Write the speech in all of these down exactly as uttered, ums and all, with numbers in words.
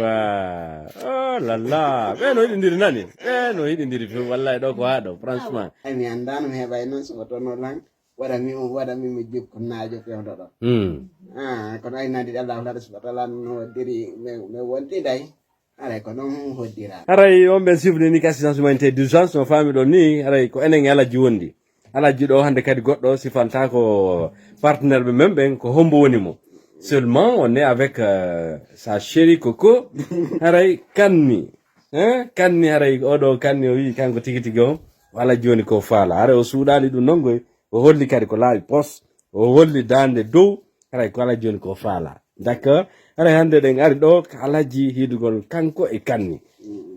Wa. Oh la la. Ɓe no hiɗindiri nani. Ɓe no hiɗindiri few, wallahi, ɗo ko haa ɗo, franchement. Ay, mi anndaano mi heɓay noon, so o tono lan. Waɗa mi, o waɗa mi, mi jikku naajo fewndo ɗo. Hmm. Ah, kono ay nandi Allah, Allah subhanahu wa ta'ala no diri, mi, mi wonti day. Aray ko noon hoddira. Haray on ɓen sifde ni ka assistance humanitaire d'urgence no faami ɗon ni, haray ko enen e Alhaji wondi. Alhaji ɗo hannde kadi goɗɗo sifanta ko partenaire ɓe men ɓen, ko hombo woni mo. Seulement, on est avec, euh, sa chérie Coco. Haray kanni. Hein? Kanni, haray oɗo kanni o wi'i kanko tigi tigi on. Wala joni ko faala. Haray o suuɗaali ɗum non goy. O holli kadi ko laaɓi pos. O holli daande dow. Haray ko Alhaji joni ko faala. D'accord? Haray hannde ɗen ari ɗo, Alhaji hidugol kanko e kanni.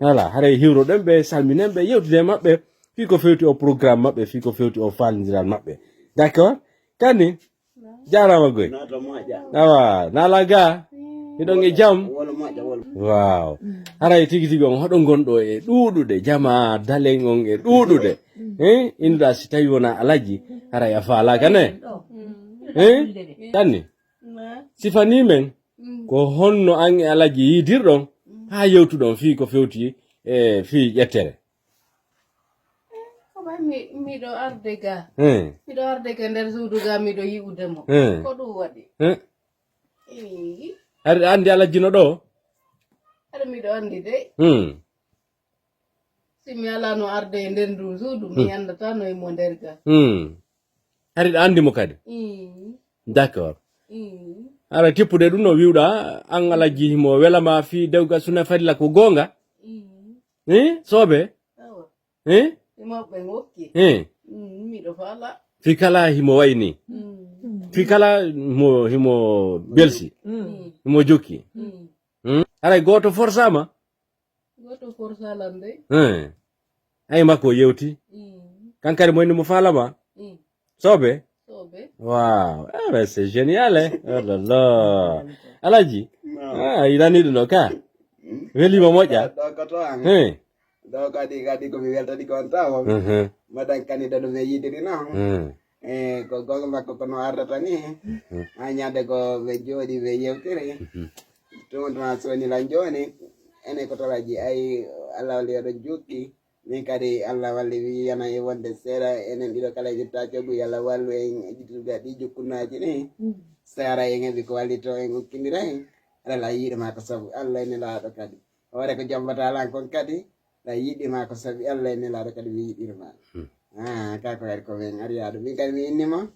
Voilà, haray hiwroɗen ɓe, salminen ɓe, yewtiden e maɓɓe. Fii ko fewti o programme maɓɓe, fii ko fewti o faalindiral maɓɓe. D'accord? Kanni, jaaraama goy. Noto moƴƴa. Awa, naala ga. Hiɗon e jam? Wolo moƴƴa, wolo. Waaw. Haray tigi tigi on hoɗo ngonɗo e ɗuuɗude, jama dalen on e ɗuuɗude. Hein? Innuɗa si tawi wona Alhaji, haray a faalaaka ne? Hein? Kanni? Sifanii men, ko honno an e Alhaji yiidirɗon haa yewtuɗon fii ko fewti e fii ƴettere? Ko ɓay mi, miɗo arde ga. Hmm. Miɗo arde ga nder suudu ga, miɗo yi'ude mo. Hmm. Ko ɗum waɗi? Hmm. Ii. Hari a anndi Alhaji no ɗo? Hari miɗo anndi de. Hmm. Si mi alaa no arde e nder ndu suudu, mi Hmm. anndataa no e mo nder ga. Hmm. Hari ɗa anndi mo kadi? Ii. D'accord. Ii. Hara tippude ɗum no wi'uɗa, an Alhaji himo wela ma fii dewgal Suna Fadila ko goonga? Ii. Eh? Soobe? Awa. Eh? E maɓɓe ngokki. Eh? Mm, miɗo faala. Fii kala himo wayni. Mm. Fii kala mo, himo belsi. Mm. Himo jokki. Mm. Hmm? Haray gooto forsaama? Gooto forsalan de. Hmm. Ay makko yewti. Hmm. Kan kadi mo inni mo faalama? Hmm. Soobe? Soobe. Waaw. Ah, mais c'est génial, eh. Oh là là. Alhaji. Ah, inani ɗum ɗo ka. Hmm? Welima moƴƴa. Ɗo ko to an. Hmm. Ɗo kadi, kadi ko mi weltani ko on tawo. Mhm. Mbaɗan kani ɗo no mi yiɗiri noon. Hmm. E ko goonga makko kono ardata ni. Mhm. Ha ñande ko ɓe jooɗi ɓe yewtiri. Mhm. Tuma tuma soni lan jooni. Ene ko toraji ay Allah walli oɗon jokki. Min kadi Allah walli wi yana e wonde seeɗa enen ɗiɗo kala e itta coggu yo Allah wallu en e ƴittude ɗi jukkunaji ni. Mm. Sara en heɓi ko wallito en ukkindira en. Aɗa la yiɗo ma ko sabu Allah e nelaaɗo kadi. Hoore ko jambata lan kon kadi. Ɗa yiɗi ma ko sabi Allah e nelaaɗo kadi mi yiɗiri ma. Hmm. Ah, ka ko kadi ko min ari yaadu. Min kadi mi inni mo.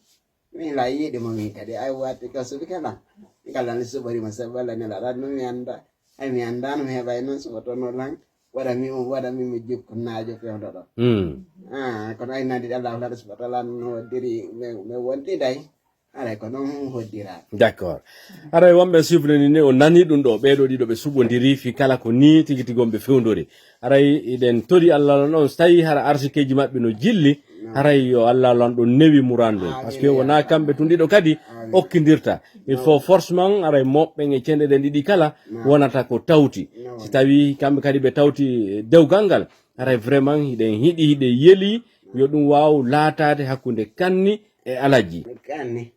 Min la yiɗi mo min kadi. Ay watti ka suɓi kala. Min kala ni suɓori mo sabi Allah e nelaaɗo. Ɗum mi annda. Ay mi annda no mi heɓay noon suɓotono lan. Waɗa mi, waɗa mi, mi jikku naajo fewndo ɗo. Hmm. Ah, kono ay nandi Allah, Allah subhanahu wa ta'ala no diri mi, mi wonti day. Haray ko noon hoddira. D'accord. Haray wonɓe sifrani ni, o nani ɗum ɗo, ɓeeɗo ɗiɗo ɓe suɓondiri fii kala ko ni tigi tigi on ɓe fewndori. Haray iɗen tori Allah non on, so tawi hara arsikeeji maɓɓe no jilli, haray yo Allah lan ɗo newi murandu. Parce que wona kamɓe tun ɗiɗo kadi okkindirta. Il faut forcément haray moɓɓen e cenɗe ɗen ɗiɗi kala wonata ko tawti. Si tawi kamɓe kadi ɓe tawti dewgal ngal, haray vraiment hiɗen hiɗi, hiɗen yeli yo ɗum waaw laataade hakkunde kanni e Alhaji. Kanni.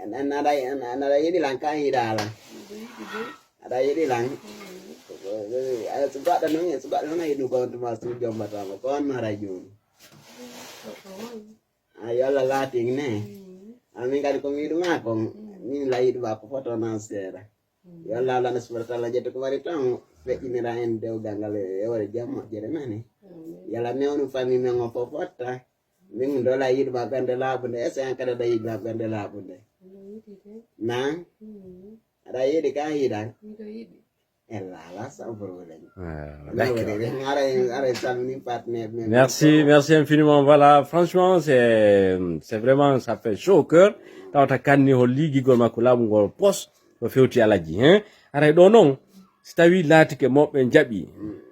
An, an aɗa, an, an aɗa yiɗi lan ka yiɗa lan. Aɗa yiɗi lan. Ay, so goɗɗo non, so goɗɗo non a yiɗi ko on tuma suudu jombata mo, ko on mara jooni. A yo Allah laatin ne. Amin kadi ko mi yiɗuma kon, min la yiɗuma ko foto nan seeɗa. Yo Allah, Allah subhanahu wa ta'ala ƴetta ko mari tan, feƴƴinira en dewgal ngal e hoore jam moƴƴere nani. Yo Allah newnu famille men o fof fotta. Min ɗo la yiɗuma ɓernde laaɓunde, est-ce que an kadi aɗa yiɗuma ɓernde laaɓunde? Na? Aɗa yiɗi ka yiɗan? Miɗo yiɗi. Ella, ala, sans problème. Ah, d'accord. Aray, aray, salmini partenaire men. Merci, merci infiniment. Voilà, franchement, c'est, c'est vraiment, ça fait chaud au cœur. Tawata kanni holli giggol makko laaɓungol pos ko fewti Alhaji, hein? Aray ɗo non, si tawi laatike moɓɓe jaɓi,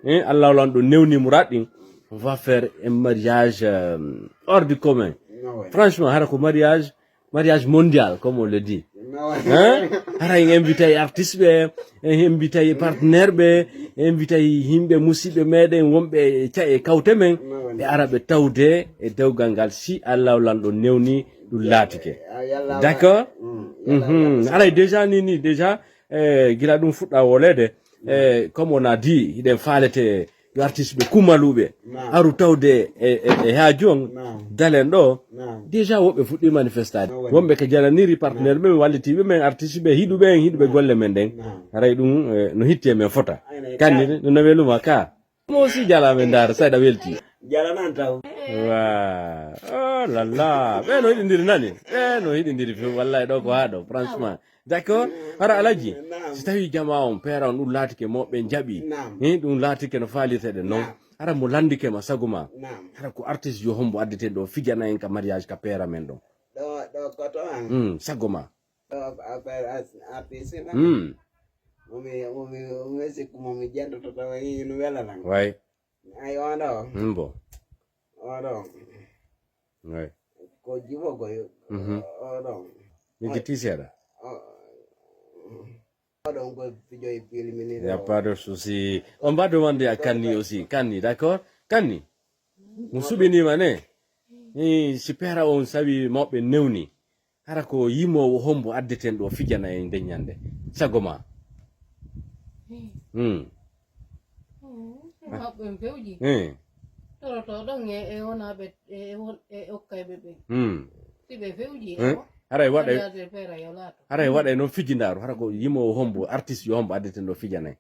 hein? Allah lan ɗo newni murad ɗin, on va faire un mariage, euh, hors du commun. Ah ouais. Franchement, hara ko mariage, mariage mondial, comme on le dit. Ah ouais. Hein? Hara en invitay artiste ɓe, en invitay partenaire ɓe, en invitay yimɓe musiɓɓe meɗen wonɓe e ca-, e kawte men, ɓe ara ɓe tawde e dewgal ngal si Allah lan ɗo newni ɗum laatike. Ah, yo Allah. D'accord? Mm, yo Allah. Mhm. Aray déjà ni, ni déjà, eh, gila ɗum fuɗɗa wolede, E comme on a dit, hiɗen faalete yo artiste ɓe kumaluɓe aru tawde e e e haaju on. Dalen ɗo. Déjà woɓɓe fuɗɗi manifestade, wonɓe ko jalaniri partenaire ɓe, wallitiiɓe men, artiste ɓe, hiɗuɓe en, hiɗuɓe golle men ɗen. Haray ɗum no hitti e men fota. Kanni no naweluma ka? Mo aussi jala men ndaara sayɗa welti. Jalanan taw. Wa. Oh là là, ɓe no hiɗindiri nani? Ɓe no hiɗindiri few, wallahi ɗo ko haa ɗo, franchement. D'accord. Hara alaji, si tawi jama on peera on ɗum laatike mo ɓe jaɓi. Hin ɗum laatike no faalirteɗen non. Hara mo landike ma sago ma. Hara ko artiste yo hombo addeten ɗo fijana en ka mariage ka peera men ɗo. Ɗo ɗo koto an. Hmm, sago ma. Ɗo affaire artiste na. Hmm. Momi momi momi sikku momi jentoto tawa yi no wela lan. Way. Ay on ɗo. Hmm, bo. On ɗo. Way. Ko jibo ko yo. Mhm. On ɗo. Mi jitti seeɗa. On ɗon ko fijo e pilimini. Y a pas de souci. On va demander à Kanni aussi. Kanni, d'accord? Kanni. Mo suɓinima ne. Hi, si peera on sawi mawɓe newni. Hara ko yimoowo hombo addeten ɗo fijana en nde ñande. Sago ma. Hmm. Maɓɓe en fewji. Hmm. Torotoɗon e e wonaɓe e e won e okkayɓe ɓe. Hmm. Si ɓe fewji e Hmm. Haray waɗa Mariage e feera yo laato. Haray waɗa e noon fijindaaru. Hara ko yimoowo hombo artiste yo hombo addeten ɗo fijana en.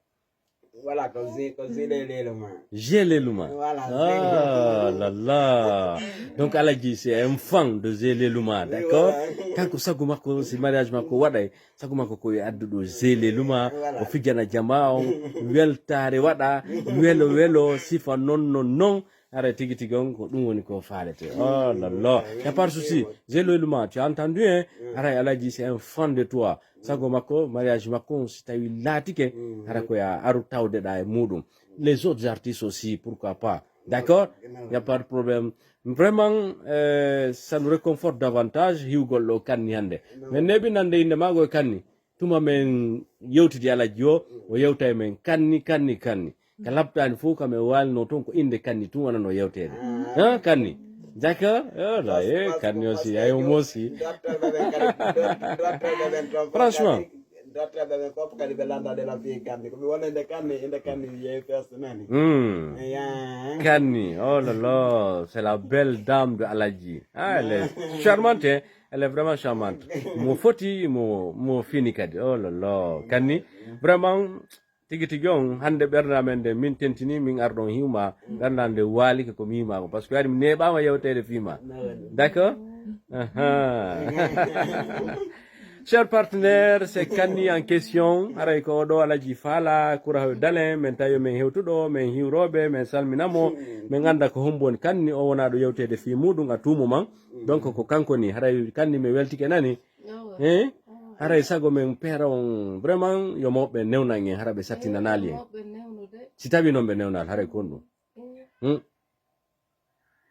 Voilà, ko Zé, ko Zé les Leluma. J'ai les Luma. Voilà, Zé. Ah là là. Donc Aladji c'est un fan de Zé les Luma, d'accord? Voilà. Kanko sago makko si mariage makko waɗay, sago makko ko e adduɗo Zé les Luma, voilà. O fijana jama on, weltare waɗa, welo welo, sifa non non non. Ara tigi tigi on ko ɗum woni ko faalete. Oh là là. Y a pas de souci. Zé les Luma, tu as entendu, hein? Ara Aladji c'est un fan de toi. Sago makko, mariage makko, si tawi laatike, hara ko ya aru tawdeɗa e muɗum. Les autres artistes aussi, pourquoi pas. D'accord? Y a pas de problème. Vraiment, euh, ça nous réconforte davantage, hiwgol ɗo Kanni hannde. Men neeɓi nande innde maago e Kanni. Tuma men yewtidi Aladji o, o yewta e men Kanni, Kanni, Kanni. Ka labtaani fof kam e waalno toon ko innde Kanni tun wonano yewteede. Ha, Kanni. Jaka, oh là, eh, Kanni aussi, ay omo aussi. Franchement. Dottorɓe ɓen fof kadi ɓe lanndaade lan fii Kanni. Ko mi wonande Kanni, innde Kanni yeeyi fes nani. Hmm. Eya. Kanni, oh là là, c'est la belle dame de Aladji. Ah, elle est charmante, hein. Elle est vraiment charmante. Mo foti, mo mo fini kadi. Oh là là. Kanni, vraiment, tigi tigi on, hannde ɓernde amen nde min tentini, min arɗon hiwma, ɓernde nde waalike ko mi hiwma ko. Parce que ari mi neeɓaama yewteede fii ma. D'accord? Aha. Cher partenaire, c'est Kanni en question. Haray ko ɗo Aladji faala, kura hawi dalen, men tawi men hewtuɗo, men hiwrooɓe, men salminamo, men annda ko hombo woni Kanni, o wona ɗo yewteede fii muɗum, a tuumo man. Donc ko kanko ni, haray Kanni mi weltike nani. Awa. Eh? Awa. Haray sago men peera on, vraiment, yo mawɓe newnan en, hara ɓe sattinanaali en. Mawɓe newnude. Si tawi noon ɓe newnaali, haray kon ɗum. Eh. Hmm?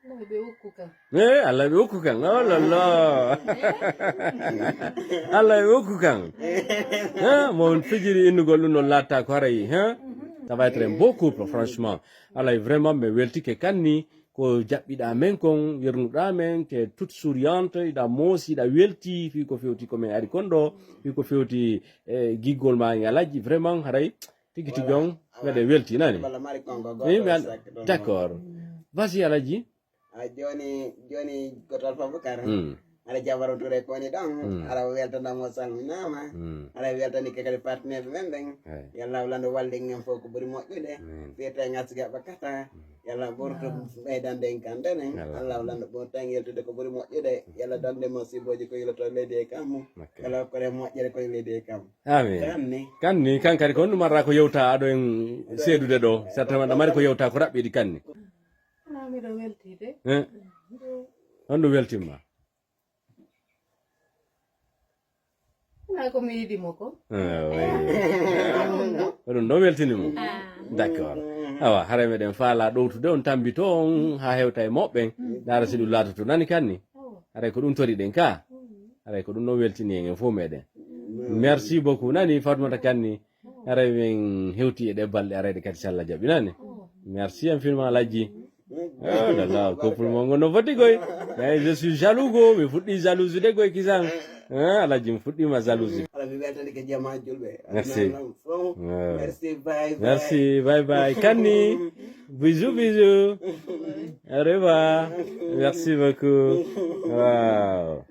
Mawɓe ukku kan. Eh, Allah ɓe ukku kan. Oh là là. Allah ɓe ukku kan. Ha, mo on fijiri innugol ɗum noon laatta ko haray, ha? Ça va être un beau couple, franchement. Alay vraiment, mi weltike Kanni. Ko jaɓɓiɗaa men kon, yernuɗaa men, t'es toute souriante, iɗa moosi, iɗa welti, fii ko fewti ko men ari kon ɗo, fii ko fewti e giggol ma e Aladji, vraiment, haray, tigi tigi on, meɗen welti, nani? Yimɓe an-, d'accord. Vas-y, Aladji. A jooni, jooni, gotal fof Boubacar. Hmm. Aɗa jabaro Touré ko woni ɗon. Hmm. Aɗa weltanamo salminaama. Hmm. Aɗa weltanike kadi partenaire ɓe men ɓen. Hey. Yo Allah lanɗo walde en fof ko ɓuri moƴƴude. Amin. Fiyete ngasga ɓakata. Hmm. Yo Allah ɓurto ɓeydande en kan denen. Allah. Allah lanɗo ɓurta en yeltude ko ɓuri moƴƴude. Yo Allah dande mo siboji ko yiloto leydi e kammu. Ok. Yo Allah hokkore moƴƴere ko leydi e kammu. Amin. Kanni. Kanni, kan kadi ko honɗum marra ko yewta aɗo en seedude ɗo. Certainement ɗa mari ko yewta ko raɓɓiɗi Kanni. Wona miɗo welti de. Eh? Honɗum weltimma? Wona ko mi yiɗi mo ko. Ah, oui. Ko ɗum ɗo weltini mo. Ah. D'accord. Awa, haray meɗen faala ɗowtude on tambito on haa hewta e moɓɓen. Ndaara si ɗum laatoto nani Kanni. Awa. Haray ko ɗum toriɗen ka. Mm. Haray ko ɗum ɗo weltini en, en fof meɗen. Mm. Merci beaucoup. Nani Fatoumata Kanni. Haray min hewti e ɗe balɗe arayɗe kadi, si Allah jaɓi, nani? Merci infiniment, Aladji. Oh là là, couple mo ngo no foti koy. Mais je suis jaloux go, mi fuɗɗi jalousie de koy kisan. Hein, Aladji, mi fuɗɗima jalousie. Weltande ko jama julɓe. Merci. Merci, bye bye. Merci, bye bye. Kanni, bisous, bisous. Au revoir. Merci beaucoup. Wow.